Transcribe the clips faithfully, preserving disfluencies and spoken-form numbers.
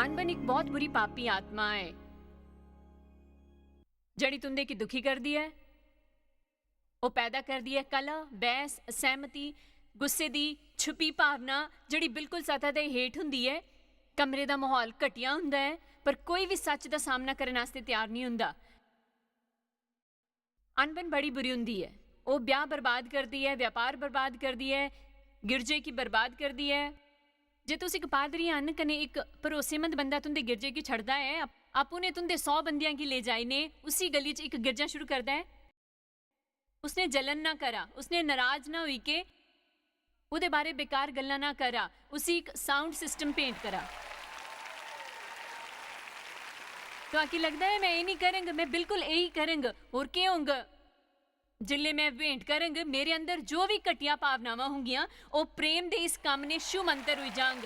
अनबन इक बहुत बुरी पापी आत्मा ऐ, जेह्ड़ी तुं'दे गी दुखी करदी ऐ। ओह् पैदा करदी ऐ कलह, बैह्स, असैह्मति, गुस्से दी छुपी भावना, जेह्ड़ी बिल्कुल सतह दे हेठ होंदी ऐ। कमरे दा माहौल घटिया होंदा ऐ, पर कोई बी सच्च दा सामना करने आस्तै त्यार निं होंदा। अनबन बड़ी बुरी होंदी ऐ। ओह् ब्याह् बर्बाद करदी ऐ, व्यापार बर्बाद करदी ऐ, गिरजे गी बर्बाद करदी ऐ। जे तुस इक पादरी हन कन्नै इक भरोसेमंद बंदा तुं'दे गिरजे गी छड़दा ऐ, अप-, आपूं ने तुं'दे सौ बंदियां गी ले जाई ने उसी गली च इक गिरजा शुरू करदा ऐ, उसने जलन ना करा, उसने नाराज ना होई के ओह्दे बारे बेकार गल्लां ना करा, उसी इक साउंड सिस्टम भेंट करा। तो आकी लगदा ऐ, "मैं एह् निं करंग, मैं बिल्कुल एही करंग, होर केह् होंग?" जिसलै मैं भेंट करंग, मेरे अंदर जो बी घटिया भावनावां होंगियां, ओह् प्रेम दे इस कम्म ने छूमंतर होई जांग।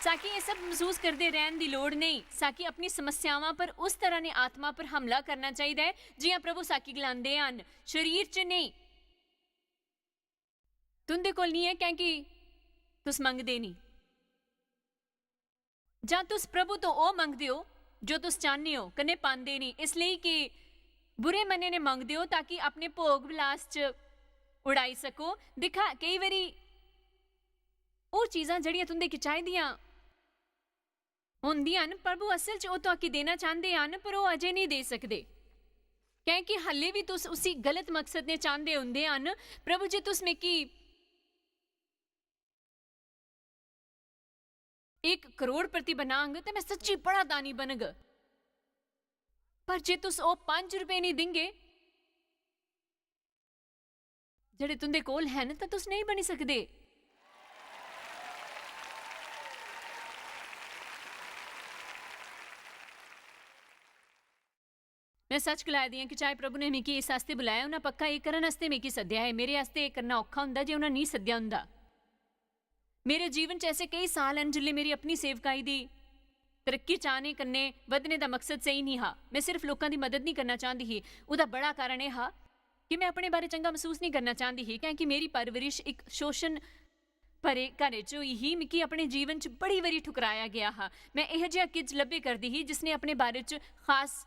साकी एह् सब मसूस करदे रैह्न दी लोड़ नेईं। साकी अपनी समस्यावां पर उस तरह ने आत्मा पर हमला करना चाहिदा ऐ, जि'यां प्रभु साकी गलांदे हन, "शरीर च नेईं।" तुं'दे कोल निं ऐ, कैंह् कि तुस मंगदे निं। जां तुस प्रभु तो ओह् मंगदे ओ जो तुस चाह्न्ने ओ, कन्नै पांदे निं, इसलेई कि बुरे मनै ने मंगदे ओ, ताकि अपने भोग विलास च उड़ाई सको। दिक्खा, केई बारी ओह् चीजां जेह्ड़ियां तुं'दे गी चाहिदियां होंदियां न, प्रभु असल च ओह् तुआकी देना चांह्दे हन, पर ओह् अजें नेईं देई सकदे, कैंह् कि हल्ले बी तुस उसी गलत मकसद ने चांह्दे होंदे हन। "प्रभु, जे तुस मिगी इक करोड़पति बनांग, ते मैं सच्ची बड़ा दानी बनग। पर जे तुस ओह् पंज रपेऽ नेईं दिंगे, जेह्ड़े तुं'दे कोल हैन, तां तुस नेईं बनी सकदे।" मैं सच गलाए दी आं कि चाहे प्रभु ने मिगी इस आस्तै बुलाया, उन्हें पक्का एह् करन आस्तै मिगी सद्देआ ऐ। मेरे आस्तै एह् करना औखा होंदा जे उन्हें नेईं सद्देआ होंदा। मेरे जीवन च ऐसे केई साल न जिसलै मेरी अपनी सेवकाई दी तरक्की चाहने कन्नै बधने दा मकसद सेही निं हा। मैं सिर्फ लोकां दी मदद निं करना चांह्दी ही। ओह्दा बड़ा कारण एह् हा कि मैं अपने बारे चंगा मसूस निं करना चांह्दी ही, कैंह् कि मेरी परवरिश इक शोशन भरे घरै च होई ही। मिगी अपने जीवन च बड़ी बारी ठुकराया गेआ हा। मैं एहो जेहा किज लब्भे करदी ही जिसने अपने बारे च खास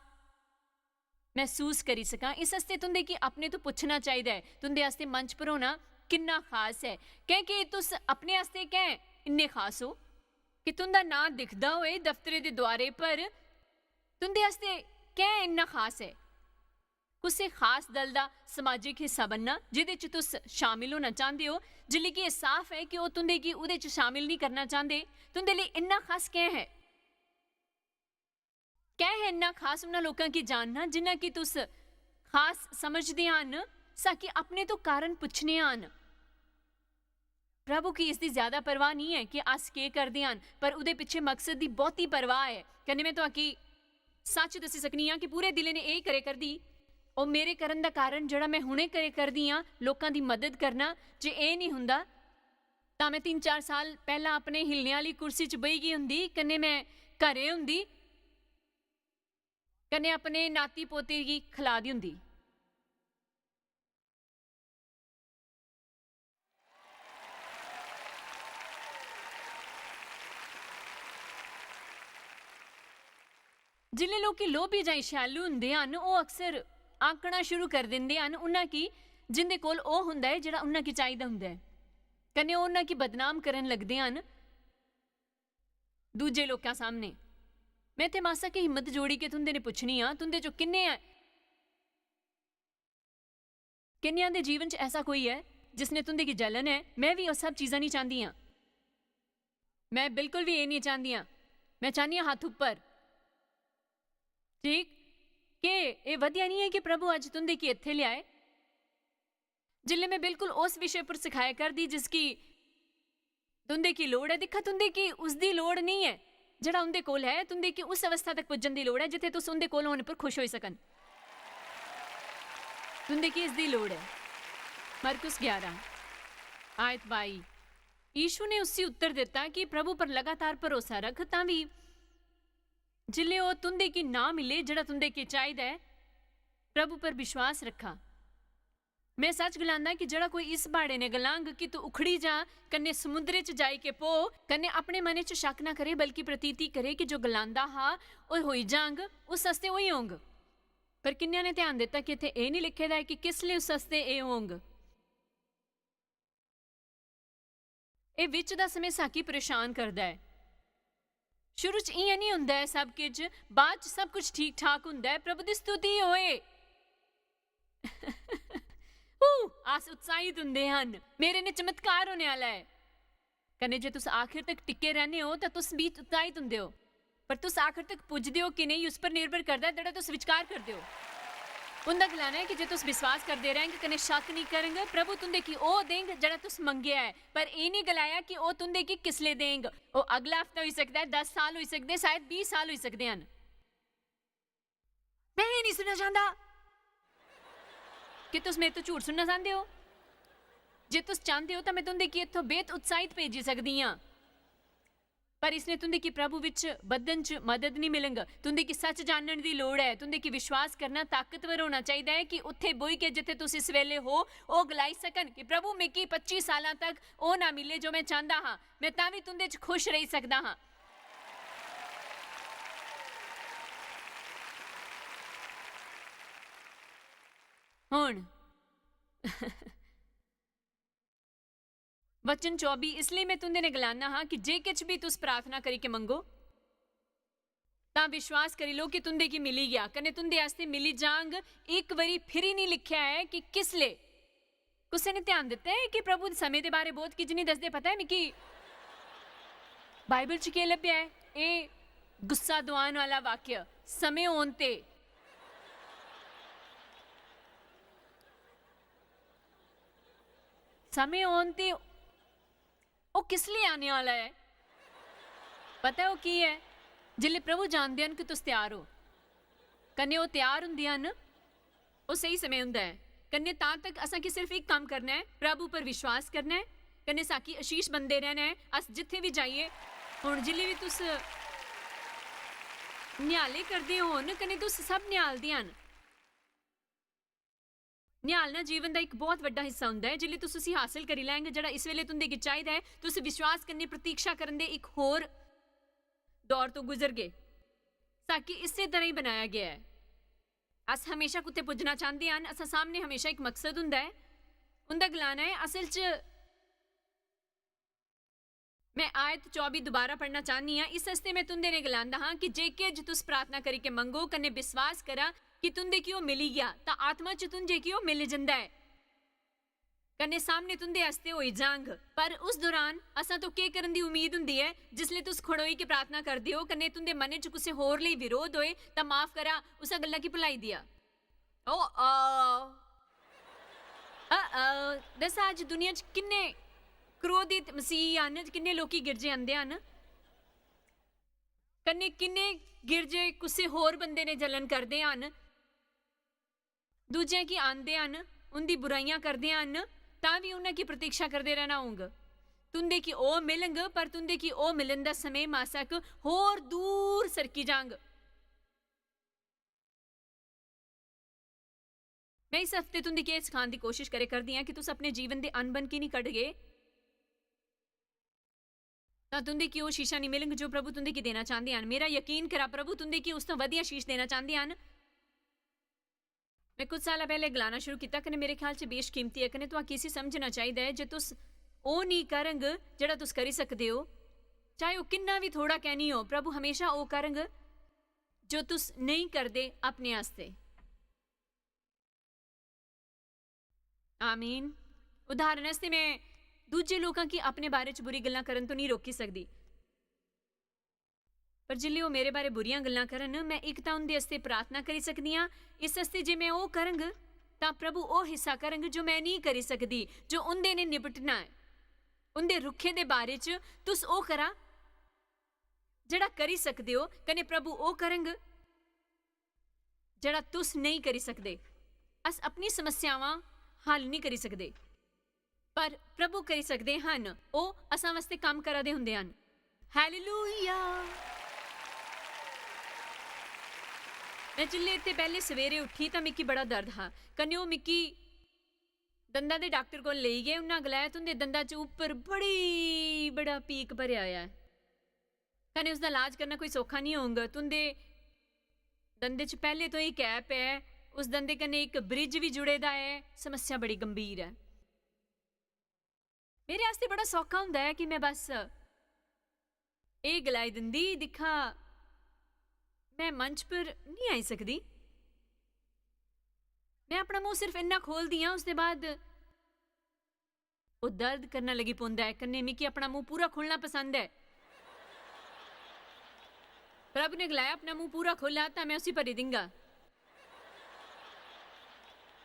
महसूस करी सकां। इस आस्तै तुं'दे गी अपने तो पुच्छना चाहिदा ऐ, तुं'दे आस्तै मंच पर होना किन्ना खास ऐ। कैंह् कि तुस अपने आस्तै कैंह् इन्ने खास ओ कि तुं'दा नांऽ दिखदा होए दफ्तरै दे द्वारे पर, तुं'दे आस्तै कैंह् इन्ना खास ऐ? कुसै खास दल दा समाजिक हिस्सा बनना जेह्दे च तुस शामिल होना चांह्दे ओ, जिसलै कि एह् साफ ऐ कि ओह् तुं'दे गी ओह्दे च शामिल निं करना चांह्दे, तुं'दे लेई इन्ना खास कैंह् ऐ? कैंह् ऐ इन्ना खास उन्हां लोकां गी जानना जिन्ना कि तुस खास समझदे हन? साकी अपने तो कारण पुच्छने हन। प्रभु गी इसदी ज्यादा परवाह निं ऐ कि अस केह् करदे हन, पर उ'दे पिच्छे मकसद दी बहुती परवाह ऐ। कन्नै मैं तुआकी सच दस्सी सकनी आं कि पूरे दिलै ने एह् करे करदी। ओह् मेरे करन दा कारण जेह्ड़ा मैं हुने करे करदी आं, लोकां दी मदद करना, जे एह् निं हुंदा, तां मैं तिन्न चार साल पैह्लां अपने हिलने आह्ली कुर्सी च बेही गेई होंदी, कन्नै मैं घरै होंदी, कन्नै अपने नाती पोते गी खला दी होंदी। जिसलै लोकी लोभी जां इच्छालु होंदे हन, ओह् अक्सर आंकना शुरू करी दिंदे हन उन्हां गी, जिंदे कोल ओह् होंदा ऐ जेह्ड़ा उन्हां गी चाहिदा होंदा ऐ। कन्नै ओह् उन्हां गी बदनाम करन लगदे हन दूजे लोकां सामने। मैं इत्थै मासा के हिम्मत जोड़ी के तुंदे ने पुच्छनी आं, तुंदे चो किन्ने ऐ, किन्नेआं दे जीवन च ऐसा कोई ऐ जिसने तुंदे गी जलन ऐ? मैं बी ओह् सब चीजां निं चांह्दी आं। मैं बिल्कुल बी एह् निं चांह्दी आं। मैं चाह्न्नी आं हत्थ उप्पर। ठीक? केह् एह् बधिया निं ऐ कि प्रभु अज्ज तुंदे गी इत्थै लेआए? जिसलै मैं बिल्कुल उस विशे पर सखाया करदी जिसगी तुंदे की लोड़ ऐ, दिक्खा, तुंदे की उसदी लोड़ नेईं ऐ जेह्ड़ा उंदे कोल ऐ, तुंदे की उस अवस्था तक पुज्जन दी लोड़ ऐ जित्थै तुस उंदे कोल होने पर खुश होई सकन। तुंदे की इसदी लोड़ ऐ। मरकुस ग्यारह, आयत बाई। यीशु ने उसी उत्तर दित्ता कि प्रभु पर लगातार भरोसा रख, तां बी जिसलै ओह् तुंदे की ना मिले जेह्ड़ा तुंदे की चाहिदा ऐ, प्रभु पर विश्वास रखा। में सच गलांदा कि जेह्ड़ा कोई इस प्हाड़े ने गलांग कि तू उखड़ी जा, कन्नै समुंदरै च जाई के पो, कन्नै अपने मनै च शक ना करे, बल्कि प्रतीति करे कि जो गलांदा हा, ओह् होई जांग, उस आस्तै ओही होंग। पर किन्नेआं ने ध्यान दित्ता कि इत्थै एह् निं लिखे दा ऐ कि किस लेई उस आस्तै एह् होंग? एह् बिच्च दा समें साकी परेशान करदा ऐ। शुरू च इ'यां निं होंदा ऐ सब किश, बाद च सब कुछ ठीक ठाक होंदा ऐ। प्रभु दी स्तुति होए। हू, अस उत्साहित होंदे हन। मेरे ने चमत्कार होने आह्ला ऐ। कन्नै जे तुस आखिर तक टिके रैह्ने ओ, तां तुस बी उत्साहित होंदे ओ। पर तुस आखिर तक पुजदे ओ कि नेईं, उस पर निर्भर करदा ऐ जेह्ड़ा तुस विचकार करदे ओ। उं'दा गलाना ऐ कि जे तुस विश्वास करदे रैह्ंग कन्नै शक निं करंग, प्रभु तुं'दे गी ओह् देंग जेह्ड़ा तुस मंगेआ ऐ। पर एह् निं गलाया कि ओह् तुं'दे गी किसलै देंग। ओह् अगला हफ्ता होई सकदा ऐ, दस साल होई सकदे, शायद बीह् साल होई सकदे हन। में एह् निं सुनना चांह्दा। कि तुस मेरे तो झूठ सुनना चांह्दे ओ? जे तुस चांह्दे ओ, तां में तुं'दे गी इत्थों बेहद उत्साहित भेजी सकदी आं। पर इसने तुं'दे गी प्रभु विच बधन च मदद निं मिलंग। तुं'दे गी सच जानन दी लोड़ ऐ। तुं'दे गी विश्वास करना ताकतवर होना चाहिदा ऐ कि उत्थे बोही के जित्थे तुस इस वेले हो, ओह् गलाई सकन कि, "प्रभु, मिगी पच्ची सालां तक ओह् ना मिले जो में चांह्दा हा, में तां बी तुं'दे च खुश रेही सकदा हां।" हुन वचन चौबी, इसलेई में तुंदे ने गलाना हां कि जे किश भी तुस प्रार्थना करी के मंगो, तां विश्वास करी लो कि तुंदे गी मिली गया, कन्नै तुंदे आस्तै मिली जांग। इक बारी फिरी नहीं लिखेआ ऐ कि किस ले। कुसै ने ध्यान दित्ता ऐ कि प्रभु समें दे बारे बहुत किश नहीं दसदे? पता ऐ मिगी, बाइबल च केह् लब्भेआ ऐ? एह् गुस्सा दुआन आह्ला वाक्य, "समें औन ते।" समें औन ते ओह् किस लेई आने आह्ला ऐ? पता ऐ ओह् की ऐ? जिसलै प्रभु जानदे हन कि तुस त्यार ओ, कन्नै ओह् त्यार होंदे हन, ओह् स्हेई समें होंदा ऐ। कन्नै तां तक असां गी सिर्फ इक कम्म करना ऐ, प्रभु पर विश्वास करना ऐ, कन्नै साकी आशीष बनदे रैह्ना ऐ, अस जित्थै बी जाइयै। हुन जिसलै बी तुस न्याले करदे होन, कन्नै तुस सब न्यालदे हन, न्यालना जीवन दा इक बहुत बड्डा हिस्सा होंदा ऐ। जिसलै तुस उसी हासल करी लैंग, जेह्ड़ा इस वेले तुंदे गी चाहिदा ऐ, तुस विश्वास कन्नै प्रतीक्षा करन दे इक होर दौर तो गुजरगे। साकी इस्सै तरह ही बनाया गया ऐ। अस हमेशा कुत्थै पुज्जना चांह्दे हन, असां सामने हमेशा इक मकसद होंदा ऐ। उंदा गलाना ऐ, असल च में आयत चौबी दोबारा पढ़ना चाह्न्नी आं। इस आस्तै में तुंदे ने गलांदा हां कि जे किश तुस प्रार्थना करी के मंगो, कन्नै विश्वास करा कि तुंदे गी ओह् मिली गेआ, तां आत्मा च तुंदे गी ओह् मिली जंदा ऐ। कन्नै सामने तुंदे आस्तै होई जांग। पर उस दौरान असां तो केह् करन दी उम्मीद हुंदी ऐ? जिसलै तुस खड़ोई के प्रार्थना करदे ओ, कन्नै तुंदे मनै च कुसै होर लेई विरोध होए, तां माफ करा, उस गल्ला गी भुलाई देआ। ओ, ओ। अ, अ, दस्सा, अज्ज दुनिया च किन्ने क्रोधित मसीही हन, किन्ने लोकी गिरजे आंदे हन, कन्नै किन्ने गिरजे कुसै होर बंदे ने जलन करदे हन, दूजें गी आंदे हन, उंदी बुराइयां करदे हन, तां बी उन्हें गी प्रतीक्षा करदे रहना होंग। तुंदे गी ओह् मिलंग, पर तुंदे गी ओह् मिलन दा समें मासक होर दूर सरकी जांग। में इस हफ्ते तुंदी केह् सखान दी कोशिश करे करदी आं कि तुस अपने जीवन दे अनबन की निं कढगे? तां तुंदे गी ओह् शीशा निं मिलग जो प्रभु तुंदे गी देना चांह्दे हन। मेरा यकीन करा, प्रभु तुंदे गी उस तो वधिया शीश देना चांह्दे हन। में कुछ साला पैह्ले गलाना शुरू कीता, कन्नै मेरे ख्याल च बेशकीमती ऐ, कन्नै तुआं किसी समझना चाहिदा ऐ जे तुस ओह् निं करंग जेह्ड़ा तुस करी सकदे ओ, चाहे ओह् किन्ना बी थोड़ा कैह्नी हो, प्रभु हमेशा ओह् करंग जो तुस नेईं करदे अपने आस्तै। आमीन। उदाहरण आस्तै, में दूजे लोकां गी अपने बारे च बुरी गल्लां करन तो नेईं रोकी सकदी, पर जिसलै ओह् मेरे बारे बुरियां गल्लां करन, में इक तां उं'दे आस्तै प्रार्थना करी सकदी आं, इस आस्तै जे में ओह् करंग, तां प्रभु ओह् हिस्सा करंग जो में नेईं करी सकदी, जो उं'दे ने निपटना ऐ। उं'दे रुक्खें दे बारे च तुस ओह् करा जेह्ड़ा करी सकदे ओ, कन्नै प्रभु ओह् करंग जेह्ड़ा तुस नेईं करी सकदे। अस अपनी समस्यावां हल निं करी सकदे, पर प्रभु करी सकदे हन। ओह् असां वास्तै कम्म करा दे हुंदे हन। हालेलुया! में जिसलै इत्थै पैह्ले सवेरे उठी तां मिगी बड़ा दर्द हा, कन्नै ओह् मिगी दंदा दे डाक्टर कोल लेई गे। उन्ना गलाया, "तुंदे दंदा च उप्पर बड़ी बड़ा पीक भरेआ होया ऐ, कन्नै उसदा इलाज करना कोई सौखा निं होंग। तुंदे दंदे च पैह्ले तो ही कैप ऐ, उस दंदे कन्नै इक ब्रिज बी जुड़े दा ऐ, समस्या बड़ी गंभीर ऐ।" मेरे आस्तै बड़ा सौखा होंदा ऐ कि में बस एह् गलाई दिंदी, "दिक्खा, में मंच पर निं आई सकदी।" में अपना मूंह सिर्फ इन्ना खोलदी आं, उसदे बाद ओह् दर्द करना लगी पौंदा ऐ, कन्नै मिगी अपना मूंह पूरा खोलना पसंद ऐ। प्रभु ने गलाया, "अपना मूंह पूरा खोला तां में उसी भरी दिंगा।"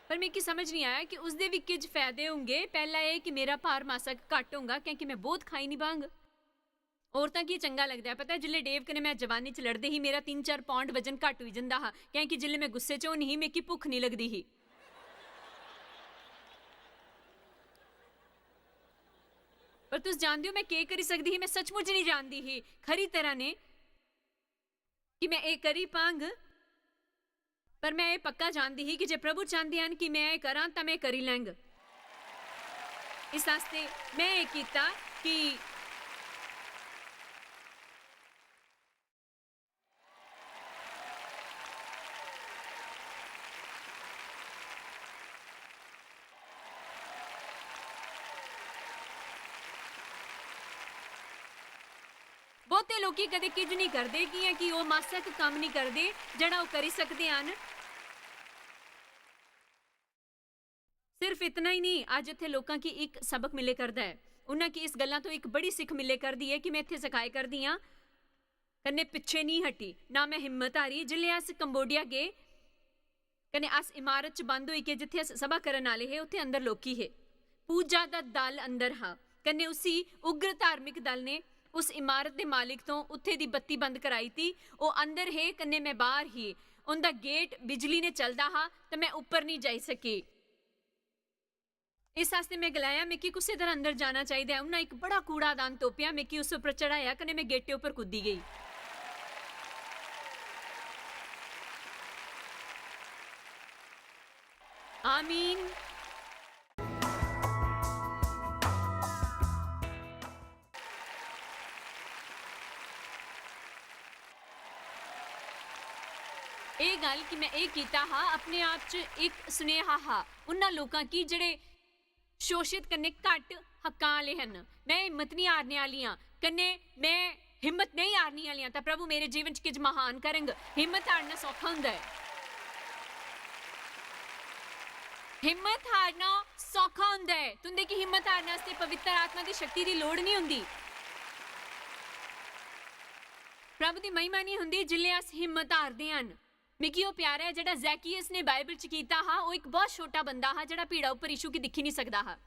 पर मिगी समझ निं आया कि उसदे बी किश फायदे होंगे। पैह्ला एह् कि मेरा भार मासा घट्ट होंगा, क्योंकि में बहुत खाई निं पांग। औरतां गी चंगा लगदा ऐ। पता ऐ, जिसलै डेव कन्नै में जवानी च लड़दी ही, मेरा तिन्न चार पौंड वजन घट्ट होई जंदा हा, क्योंकि जिसलै में गुस्से च होनी ही, मिगी भुक्ख निं लगदी ही। पर तुस जानदे ओ, में केह् करी सकदी ही? में सचमुच निं जानदी ही खरी तरह ने कि में एह् करी पांग, पर में एह् पक्का जानदी ही कि जे प्रभु चांह्दे हन कि में एह् करां, तां में करी लैंग। इस आस्तै में एह् कीता कि बहुते लोकी कदें किश निं करदे, कि'यां कि ओह् मासा इक कम्म निं करदे जेह्ड़ा ओह् करी सकदे हन। सिर्फ इतना ही नहीं, अज्ज इत्थै लोकां गी इक सबक मिले करदा ऐ। उन्हां गी इस गल्ला तो इक बड़ी सिक्ख मिले करदी ऐ कि में इत्थै सखाए करदी आं, कन्नै पिच्छे निं हटी, ना में हिम्मत हारी। जिसलै अस कंबोडिया गे, कन्नै अस इमारत च बंद होई गे, जित्थै अस सभा करन आह्ले हे, उत्थै अंदर लोकी हे। पूजा दा दल अंदर हा, कन्नै उसी उग्र धार्मिक दल ने उस इमारत दे मालिक तो उत्थै दी बत्ती बंद कराई ती। ओह् अंदर हे, कन्नै में बाह्र ही। उं'दा गेट बिजली ने चलदा हा, ते में उप्पर निं जाई सकी। इस आस्तै में गलाया, "मिगी कुसै तरह अंदर जाना चाहिदा ऐ।" उन्नै इक बड़ा कूड़ादान तोपेआ, मिगी उस उप्पर चढ़ाया, कन्नै में गेटै उप्पर कूदी गेई। आमीन। एह् गल्ल कि में एह् कीता हा, अपने आप च इक सनेहा हा उन्हां लोकां गी जेह्ड़े शोशत कन्नै घट्ट हक्कां आह्ले हन। में हिम्मत निं हारने आह्ली आं, कन्नै में हिम्मत नेईं हारने आह्ली आं, तां प्रभु मेरे जीवन च किश महान करंग। हिम्मत हारना सौखा होंदा ऐ। हिम्मत हारना सौखा होंदा ऐ। तुं'दे गी हिम्मत हारने आस्तै पवित्र आत्मा दी शक्ति दी लोड़ निं होंदी। प्रभु दी महिमा निं होंदी जिसलै अस हिम्मत हारदे हन। मिगी ओह् प्यारा ऐ जेह्ड़ा जैकियस ने बाइबल च कीता हा। ओह् इक बहुत छोटा बंदा हा जेह्ड़ा भीड़ा उप्पर यीशु गी दिक्खी निं सकदा हा।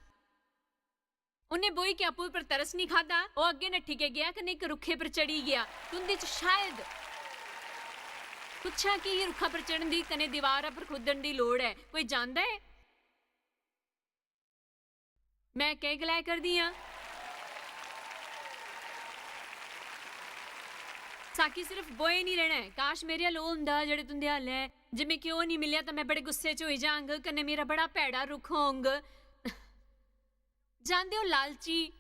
उन्नै बोही के आपूं पर तरस निं खादा। ओह् अग्गें नट्ठी के गेआ कन्नै इक रुक्खे पर चढ़ी गेआ। तुं'दे च शायद पुच्छा की ही रुक्खा पर चढ़न दी कन्नै दीवार पर खुदन दी लोड़ ऐ। कोई जानदा ऐ? में केह् गलाए करदी आं? साकी सिर्फ बोए निं रहना ऐ। काश मेरे आह्ला ओह् होंदा जेह्ड़े तुं'दे आह्ला ऐ। जे मिगी ओह् निं मिलेआ तां में बड़े गुस्से च होई जांग, कन्नै मेरा बड़ा भैड़ा रुख होंग। जानदे ओ, लालची,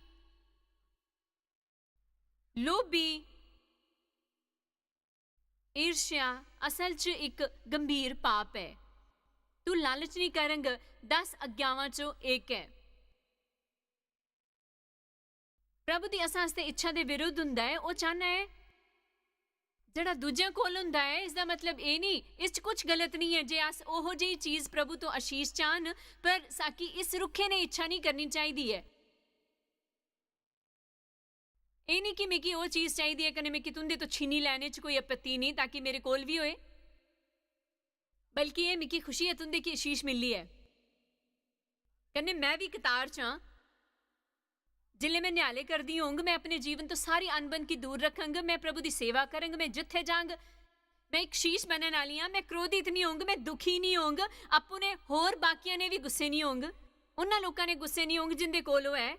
लोभी, ईर्ष्या असल च इक गंभीर पाप ऐ। तू लालच निं करंग, दस आज्ञावां चों इक ऐ। प्रभु दी असां आस्तै इच्छा दे विरुद्ध हुंदा ऐ। ओह् चाह्ना ऐ जेह्ड़ा दूजें कोल हुंदा ऐ। इसदा मतलब एह् निं, इस च कुछ गलत निं ऐ जे अस ओहो जेही चीज प्रभु तो आशीष चाह्न, पर साकी इस रुक्खे ने इच्छा निं करनी चाहिदी ऐ। एह् निं कि मिगी ओह् चीज चाहिदी ऐ कन्नै मिगी तुं'दे तो छीनी लैने च कोई आपत्ति निं, ताकि मेरे कोल बी होए, बल्कि एह् मिगी खुशी ऐ तुं'दे गी आशीष मिलदी ऐ। कन्नै में बी कतार च आं। जिसलै में न्याले करदी होंग, में अपने जीवन तो सारी अनबन गी दूर रखंग। में प्रभु दी सेवा करंग। में जित्थै जांग, में इक शीश बनन आह्ली आं। में क्रोधित निं होंग, में दुखी निं होंग, आपूं ने होर बाकियां ने बी गुस्से निं होंग, उन्हां लोकां ने गुस्से निं होंग जिंदे कोल ओह् ऐ।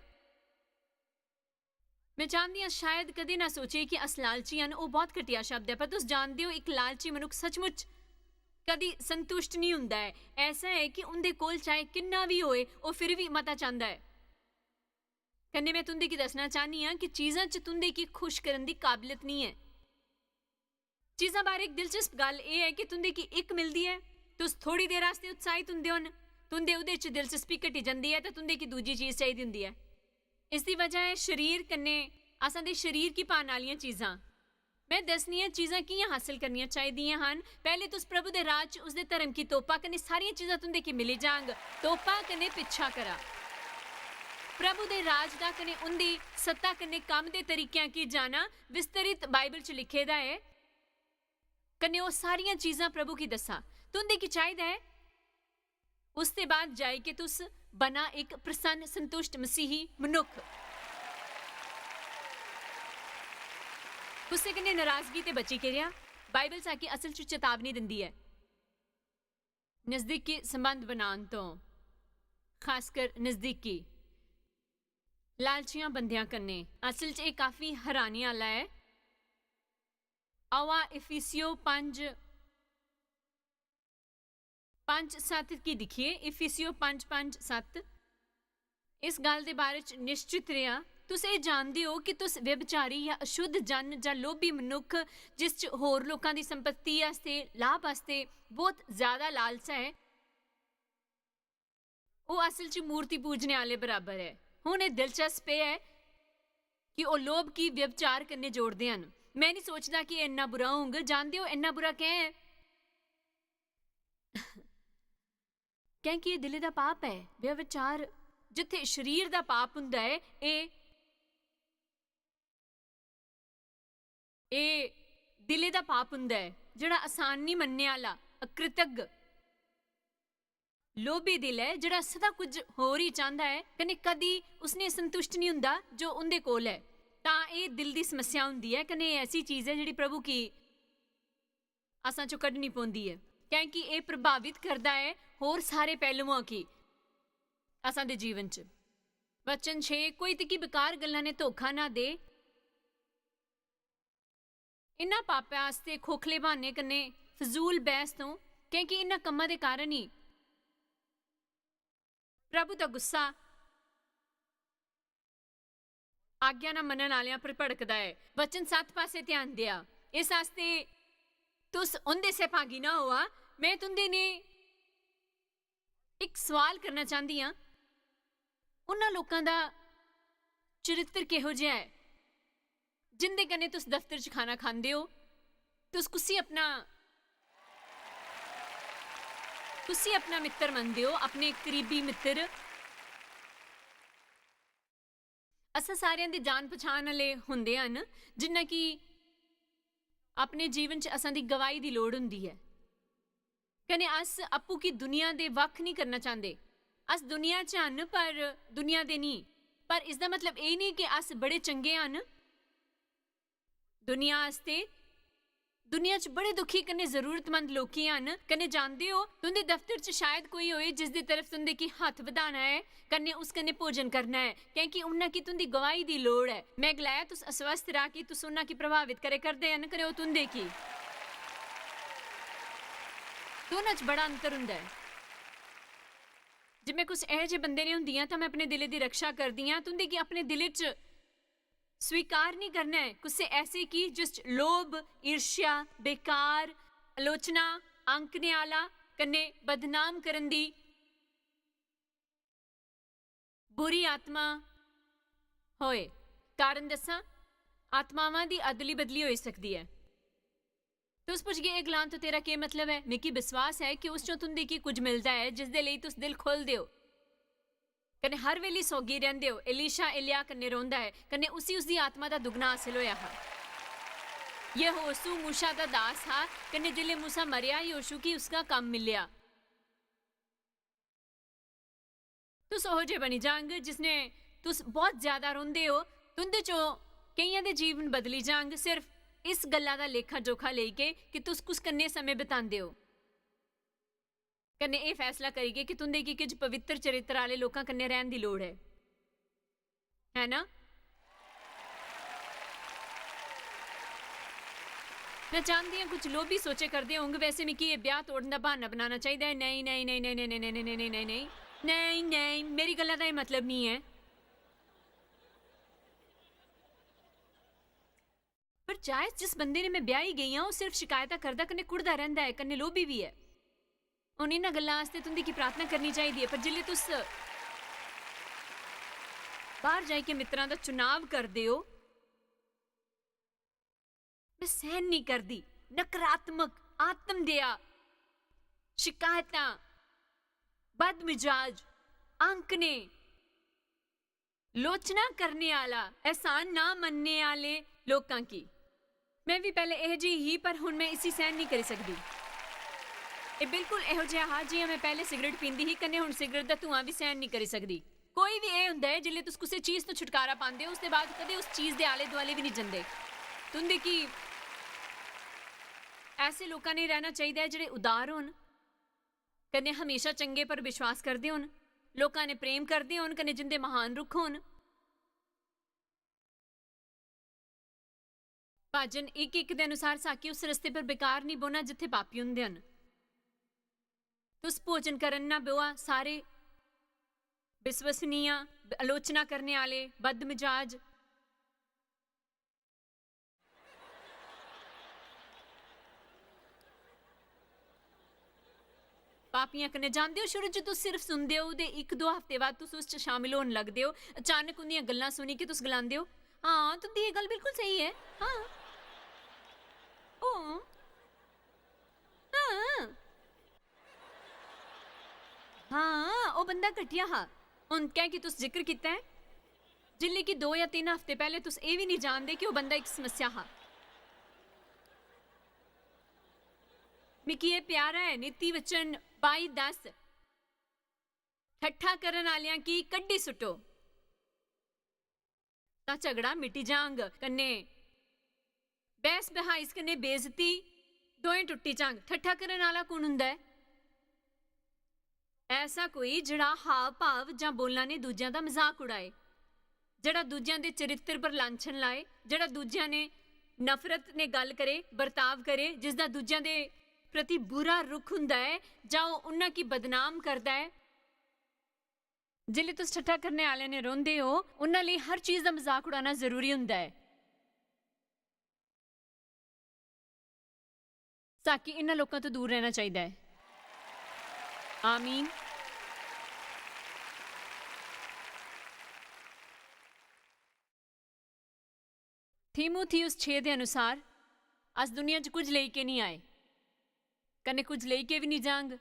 में चांह्दी आं, शायद कदें ना सोचे कि अस लालची हन। ओह् बहुत घटिया शब्द ऐ, पर तुस जानदे ओ, इक लालची मनुक्ख सचमुच कदी संतुष्ट निं होंदा ऐ। ऐसा ऐ कि उं'दे कोल चाहे किन्ना बी होए, ओह् फिर बी मता चांह्दा ऐ। कन्नै में तुं'दे गी दस्सना चाह्न्नी आं कि चीजां च तुं'दे गी खुश करन दी काबलियत निं ऐ। चीजां बारै इक दिलचस्प गल्ल एह् ऐ कि तुं'दे गी इक मिलदी ऐ, तुस थोड़ी देर आस्तै उत्साहित होंदे ओ, तुं'दे ओह्दे च दिलचस्पी घटी जंदी ऐ ते तुं'दे गी दूजी चीज चाहिदी होंदी ऐ। इसदी वजह ऐ शरीर कन्नै, असां दे शरीर गी पाने आह्लियां चीजां। में दस्सनी आं चीजां कि'यां हासल करनियां चाहिदियां हन। पैह्ले तुस प्रभु दे राज च उसदे धर्म गी तोपा कन्नै सारियां चीजां तुं'दे गी मिली जांग। तोपा कन्नै पिच्छा करा। प्रभु दे राज दा कन्नै उं'दी सत्ता कन्नै कम्म दे तरीकेआं गी जाना विस्तृत बाइबल च लिखे दा ऐ। कन्नै ओह् सारियां चीजां प्रभु गी दस्सा। तुं'दे गी चाहिदा ऐ, उसदे बाद जाई के तुस बना इक प्रसन्न, संतुष्ट मसीही मनुक्ख। कुसै कन्नै नाराजगी ते बची के रेहा। बाइबल साकी असल च चेतावनी दिंदी ऐ। नजदीकी संबंध बनान तो, खासकर नजदीकी लालचियां बंदियां कन्नै। असल च एह् काफी हैरानी आह्ला ऐ। आवा इफिसियो पंज, पंज सत्त गी दिक्खिए, इफिसियो पंज पंज सत्त। इस गल्ल दे बारे च निश्चित रेहा, तुस एह् जानदे ओ कि तुस व्यभिचारी या अशुद्ध जन जां लोभी मनुक्ख, जिस च होर लोकां दी संपत्ति आस्तै, लाभ आस्तै बहुत ज्यादा लालसा ऐ, ओह् असल च मूर्ति पूजने आह्ले बराबर ऐ। हुन एह् दिलचस्प एह् ऐ कि ओह् लोभ गी व्यभिचार कन्नै जोड़दे हन। में निं सोचदा कि एह् इन्ना बुरा होंग। जानदे ओ, इन्ना बुरा कैं ऐ? कैंह् कि एह् दिलै दा पाप ऐ। व्यभिचार, जित्थै शरीर दा पाप होंदा ऐ, एह्, एह् दिलै दा पाप होंदा ऐ, जेह्ड़ा असान निं मन्नने आह्ला, अकृतज्ञ, लोभी दिल ऐ, जेह्ड़ा सदा कुछ होर ही चांह्दा ऐ, कन्नै कदी उसने संतुष्ट निं होंदा जो उं'दे कोल ऐ। तां एह् दिल दी समस्या होंदी ऐ, कन्नै एह् ऐसी चीज ऐ जेह्ड़ी प्रभु गी असां चों कड्ढनी पौंदी ऐ, कैंह् कि एह् प्रभावित करदा ऐ होर सारे पैह्लुआं गी असां दे जीवन च। वचन छे, कोई तुगी बेकार गल्लां ने धोखा ना दे, इन्ना पापै आस्तै खोखले ब्हाने कन्नै फजूल बैह्स तो, कैंह् कि इन्ना कम्मा दे कारण ही प्रभु दा गुस्सा आज्ञा ना मनन आह्लेआं पर भड़कदा ऐ। वचन सत्त पासै ध्यान देआ। इस आस्तै तुस उं'दे सहभागी ना होआ। में तुं'दे ने इक सोआल करना चांह्दी आं, उन्हां लोकां दा चरित्र किहो जेहा ऐ जिं'दे कन्नै तुस दफ्तर च खाना खांदे ओ? तुस कुसी अपना, कुसी अपना मित्तर मनदे ओ, अपने करीबी मित्तर? असां सारेआं दे जान पछान आह्ले होंदे हन, जिन्ना कि अपने जीवन च असां दी गवाही दी लोड़ होंदी ऐ। कन्नै अस आपूं गी दुनिया दे वक्ख निं करना चांह्दे। अस दुनिया च हन, पर दुनिया दे निं। पर इसदा मतलब एह् निं कि अस बड़े चंगे हन दुनिया आस्तै। दुनिया च बड़े दुखी कन्नै जरूरतमंद लोकी हन। कन्नै जानदे ओ, तुं'दे दफ्तर च शायद कोई होए जिसदी तरफ तुं'दे गी हत्थ बधाना ऐ, कन्नै उस कन्नै भोजन करना ऐ, कैंह् कि उन्ना गी तुं'दी गवाही दी लोड़ ऐ। में गलाया, तुस अस्वस्थ रहा कि तुस उन्ना गी प्रभावित करे करदे हन, कन्नै ओह् तुं'दे गी। दोनां च बड़ा अंतर होंदा ऐ। जे में कुछ एहो जे बंदे ने होंदी आं, तां में अपने दिलै दी रक्षा करदी आं। तुं'दे गी अपने दिलै च स्वीकार निं करना ऐ कुसै ऐसे गी जिस च लोभ, ईर्ष्या, बेकार, आलोचना, आंकने आह्ला, कन्नै बदनाम करन दी बुरी आत्मा होए। कारण दस्सां, आत्मावां दी अदली बदली होई सकदी ऐ। तुस पुछगे, "एह् गलान तो तेरा केह् मतलब ऐ?" मिगी विश्वास ऐ कि उस चों तुं'दे गी कुछ मिलदा ऐ जिसदे लेई तुस दिल खोलदे ओ। कन्नै हर बेल्ली सौगी रैंह्दे ओ। एलीशा एलिय्याह कन्नै रौंह्दा ऐ, कन्नै उसी उसदी आत्मा दा दुगना हासल होया हा। यहोशू मूसा दा दास हा, कन्नै जिसलै मूसा मरेआ, यहोशू गी उसका कम्म मिलेआ। तुस ओहो जे बनी जांग जिसने, तुस बहुत ज्यादा रोंदे ओ, तुं'दे चों केइयें दे जीवन बदली जांग सिर्फ इस गल्ला दा लेखा जोखा लेई के कि तुस कुस कन्नै समें बितांदे ओ। कन्नै एह् फैसला करियै कि तुं'दे गी किश पवित्र चरित्र आह्ले लोकां कन्नै रैह्न दी लोड़ ऐ, है ना? में जानदी आं, कुछ लोभी सोचे करदे होंग, "वैसे मिगी एह् ब्याह् तोड़न दा ब्हान्ना बनाना चाहिदा ऐ। नेईं, नेईं, नेईं, नेईं, नेईं, नेईं, नेईं, नेईं, नेईं, नेईं, नेईं, नेईं, नेईं, मेरी गल्ला दा एह् मतलब निं ऐ।" पर जायज, जिस बंदे ने में ब्याही गेई आं, ओह् सिर्फ शिकायतां करदा, कन्नै कुढ़दा रैंह्दा ऐ, कन्नै लोभी बी ऐ। हून इन्ना गल्लां आस्तै तुं'दी की प्रार्थना करनी चाहिदी ऐ, पर जिसलै तुस बाह्र जाइयै मित्तरां दा चुनाव करदे ओ, में सैह्न निं करदी नकारात्मक, आत्मदया, शिकायतां, बदमिजाज, आंकने, लोचना करने आह्ला, एहसान ना मन्नने आह्ले लोकां गी। में बी पैह्लें एहो जेही ही, पर हुन में इसी सैह्न निं करी सकदी। एह् बिल्कुल एहो जेहा हा जि'यां में पैह्लें सिगरट पींदी ही, कन्नै हुन सिगरट दा धुआं बी सैह्न निं करी सकदी। कोई बी एह् होंदा ऐ, जिसलै तुस कुसै चीज तो छुटकारा पांदे ओ, उसदे बाद कदें उस चीज दे आले-दुआले बी निं जंदे। तुं'दी की ऐसे लोकां ने रैह्ना चाहिदा ऐ, जेह्ड़े उदार होन, कन्नै हमेशा चंगे पर विश्वास करदे होन, लोकां ने प्रेम करदे होन, कन्नै जिं'दे म्हान रुख होन। भाजन इक इक दे अनुसार, साकी उस रस्ते पर बेकार निं बौह्ना जित्थै पापी होंदे हन। तुस भोजन करन ना बौहा, सारे विश्वसनीय, आलोचना करने आह्ले, बदमिजाज। पापियां कन्नै जांदे ओ। शुरू च तुस सिर्फ सुनदे ओ, ते इक दो हफ्ते बाद तुस उस च शामिल होन लगदे ओ। अचानक उं'दियां गल्लां सुनी के तुस गलांदे ओ, "हां, तुं'दी एह् गल्ल बिल्कुल स्हेई ऐ। हां, ओ, हां।" हां, ओह् बंदा घटिया हा। हुन कैंह् कि तुस जिक्र कीता ऐ, जिल्ले कि दो जां तिन्न हफ्ते पैह्ले तुस एह् बी निं जानदे कि ओह् बंदा इक समस्या हा। मिगी एह् प्यारा ऐ, नीति वचन बाई दस, "ठट्ठा करन आह्लेआं गी कड्ढी सुट्टो।" तां झगड़ा मिटी जांग, कन्नै बैह्स बहस कन्नै बेइज्जती दोएं टुट्टी जांग। ठट्ठा करन आह्ला कु'न हुंदा ऐ? ऐसा कोई जेह्ड़ा हाव-भाव जां बोलां ने दूजेआं दा मजाक उड़ाए, जेह्ड़ा दूजेआं दे चरित्तर पर लांछन लाए, जेह्ड़ा दूजेआं ने नफरत ने गल्ल करे, बर्ताव करे, जिसदा दूजेआं दे प्रति बुरा रुख हुंदा ऐ जां ओह् उन्ना गी बदनाम करदा ऐ। जिसलै तुस ठट्ठा करने आह्लें ने रौंह्दे ओ, उन्ना लेई हर चीज दा मजाक उड़ाना जरूरी हुंदा ऐ। साकी इन्ना लोकां तो दूर रैह्ना चाहिदा ऐ। आमीन। थीमुथियुस छे दे अनुसार, अस दुनिया च कुछ लेई के निं आए, कन्नै कुछ लेई के बी निं जांग।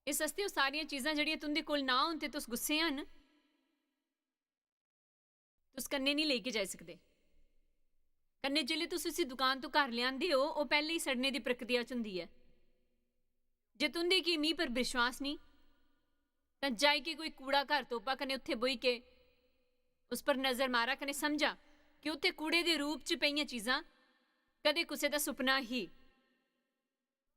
इस आस्तै ओह् सारियां चीजां जेह्ड़ियां तुं'दे कोल ना होन ते तुस गुस्से हन, तुस कन्नै निं लेई के जाई सकदे। कन्नै जिसलै तुस उसी दुकान तो घर लेआंदे ओ, ओह् पैह्लें ही सड़ने दी प्रक्रिया च होंदी ऐ। जे तुं'दे गी मीं पर विश्वास निं, तां जाई के कोई कूड़ा घर तोपा कन्नै उत्थै बोही के उस पर नजर मारा कन्नै समझा कि उत्थै कूड़े दे रूप च पेइयां चीजां कदें कुसै दा सुपना ही।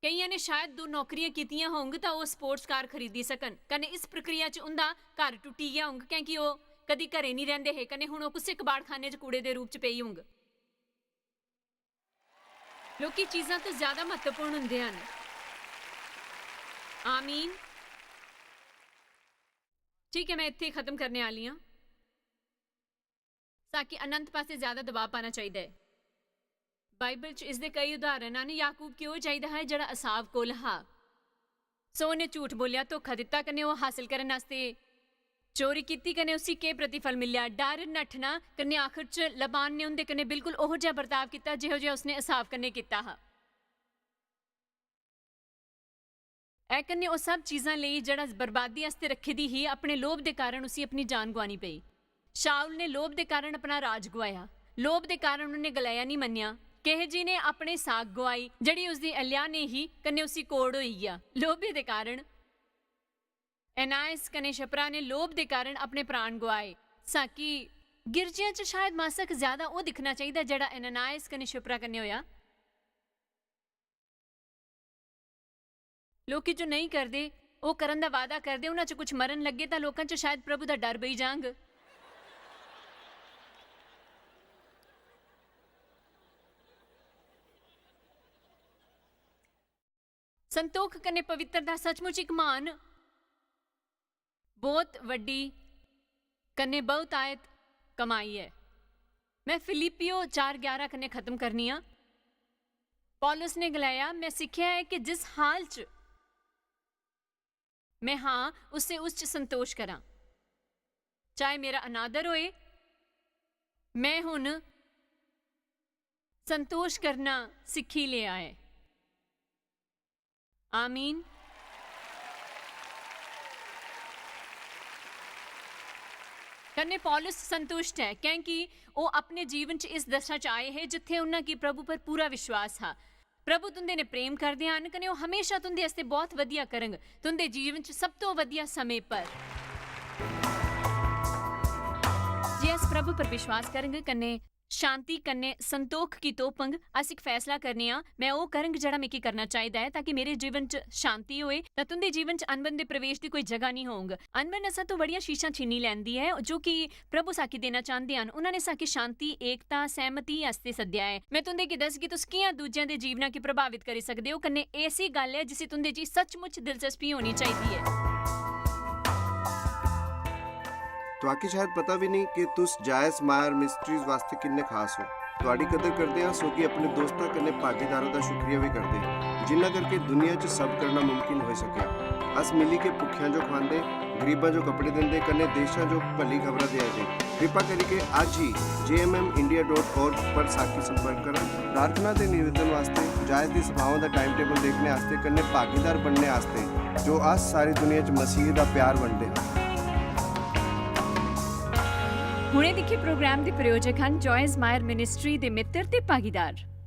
केइयां ने शायद दो नौकरियां कीतियां होंग तां ओह् स्पोर्ट्स कार खरीदी सकन। कन्नै इस प्रक्रिया च उं'दा घर टुट्टी गेआ होंग, कैंह् कि ओह् कदी घरै निं रैंह्दे हे, कन्नै हुन ओह् कुसै कबाड़खाने च कूड़े दे रूप च पेई होंग। लोकी चीजां तो ज्यादा म्हत्तवपूर्ण हुंदे हन। आमीन। ठीक ऐ, में इत्थै खत्म करने आह्ली आं। साकी अनंत पासै ज्यादा दबाऽ पाना चाहिदा ऐ। बाइबल च इसदे केई उदाहरण हन। याकूब गी ओह् चाहिदा हा जेह्ड़ा असाव कोल हा। सो उ'न्नै झूठ बोलेआ, धोखा दित्ता, कन्नै ओह् हासल करन आस्तै चोरी कीती, कन्नै उसी केह् प्रतिफल मिलेआ? डर, नट्ठना, कन्नै आखर च लबान ने उं'दे कन्नै बिल्कुल ओहो जेहा बर्ताव कीता जेहो जेहा उसने असाव कन्नै कीता हा। ऐ कन्नै ओह् सब चीजां लेई जेह्ड़ा बर्बादी आस्तै रक्खी दी ही, अपने लोभ दे कारण उसी अपनी जान गुआनी पेई। शाऊल ने लोभ दे कारण अपना राज गुआया। लोभ दे कारण उन्नै गलाया निं मन्नेआ। केहे जी ने अपने साक गुआई, जेह्ड़ी उसदी अलिया ने ही, कन्नै उसी कोड़ होई गेआ। लोभे दे कारण एनायस कन्नै शपरा ने लोभ दे कारण अपने प्राण गुआए। साकी गिरजियां च शायद मासक ज्यादा ओह् दिक्खना चाहिदा जेह्ड़ा एनानायस कन्नै शपरा कन्नै होया। लोकी जो नेईं करदे, ओह् करन दा वादा करदे, उन्हां च कुछ मरन लग्गे तां लोकां च शायद प्रभु दा डर बेही जांग। संतोख कन्नै पवित्रता सचमुच इक म्हान, बहुत बड्डी कन्नै बहुतायत कमाई ऐ। मैं फिलिप्पियो चार ग्यारह कन्नै खत्म करनी आं। पौलुस ने गलाया, "मैं सिक्खेआ ऐ कि जिस हाल च मैं हां, उसे उस च संतोष करां, चाहे मेरा अनादर होए।" मैं हुन संतोष करना सिक्खी लेआ ऐ। आमीन। कन्नै पौलुस संतुष्ट ऐ, क्योंकि ओह् अपने जीवन च इस दशा च आए हे जित्थै उन्हां गी प्रभु पर पूरा विश्वास हा। प्रभु तुंदे ने प्रेम करदे हन, कन्नै ओह् हमेशा तुंदे आस्तै बहुत वधिया करंग, तुंदे जीवन च सब तो वधिया समें पर। जे अस प्रभु पर विश्वास करंग, कन्नै शांति कन्नै संतोख की तोपंग, अस इक फैसला करने आं, "मैं ओह् करंग जेह्ड़ा मिगी करना चाहिदा ऐ, ताकि मेरे जीवन च शांति होए, तां तुंदे जीवन च अनबन दे प्रवेश दी कोई जगह निं होंग।" अनबन असां तो बड़ियां शीशां छीनी लैंदी ऐ, जो कि प्रभु साकी देना चांह्दे हन। उन्हां ने साकी शांति, एकता, सैहमति आस्तै सद्देआ ऐ। मैं तुंदे गी दसगी तुस कि'यां दूजें दे जीवना गी प्रभावित करी सकदे ओ, कन्नै ऐसी गल्ल ऐ जिसी तुंदे च सचमुच दिलचस्पी होनी चाहिदी ऐ। तुआकी शायद पता भी नहीं कि तुस जायस मायर मिनिस्ट्रीज वास्ते किन्ने खास हो। तुआडी कदर करदे हां, सोगी अपने दोस्तां कन्नै भागीदारां दा शुक्रिया भी करदे हां, जिन्ना करके दुनिया च सब करना मुमकिन होई सकेआ। अस मिली के भुक्खेआं जो खवांदे, गरीबां जो कपड़े दिंदे, कन्नै देशां जो भली खबरां देआ दे। कृपा करिके अज्ज ही जे एम एम इंडिया डॉट ऑर्ग पर साकी संपर्क करो। प्रार्थना ते निवेदन वास्ते, जायस दी सभाओं दा टाइम टेबल देखने आस्ते, कन्नै भागीदार बनने आस्ते, जो अस सारी दुनिया च मसीह दा प्यार बंडदे हां। हुणे दिक्खे प्रोग्राम दे प्रायोजक हन जॉयस मायर मिनिस्ट्री दे मित्र ते भागीदार।